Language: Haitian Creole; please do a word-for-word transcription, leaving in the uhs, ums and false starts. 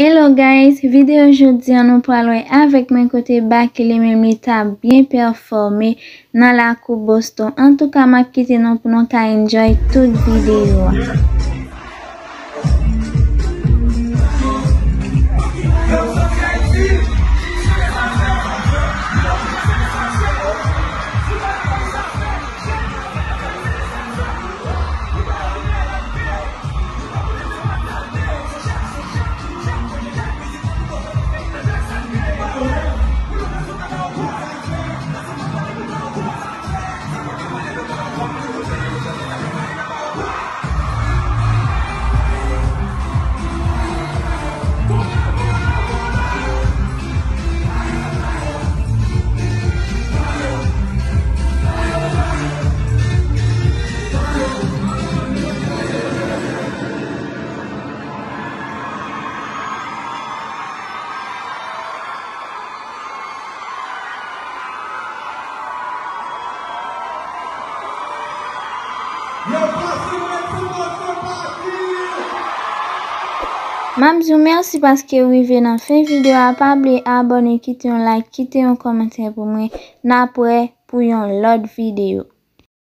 Hello guys, videyo jodi an nou pral wè avèk mwen kote Baky li menm li ta byen pèfòme nan lakou Boston. Antouka, m ap kite nou pou nou ka enjoy tout videyo a. M ap di w mèsi paske w rive nan fen videyo a. Pa bliye abòne, kite yon like, kite yon kòmantè pou mwen. N ap wè pou yon lòt videyo.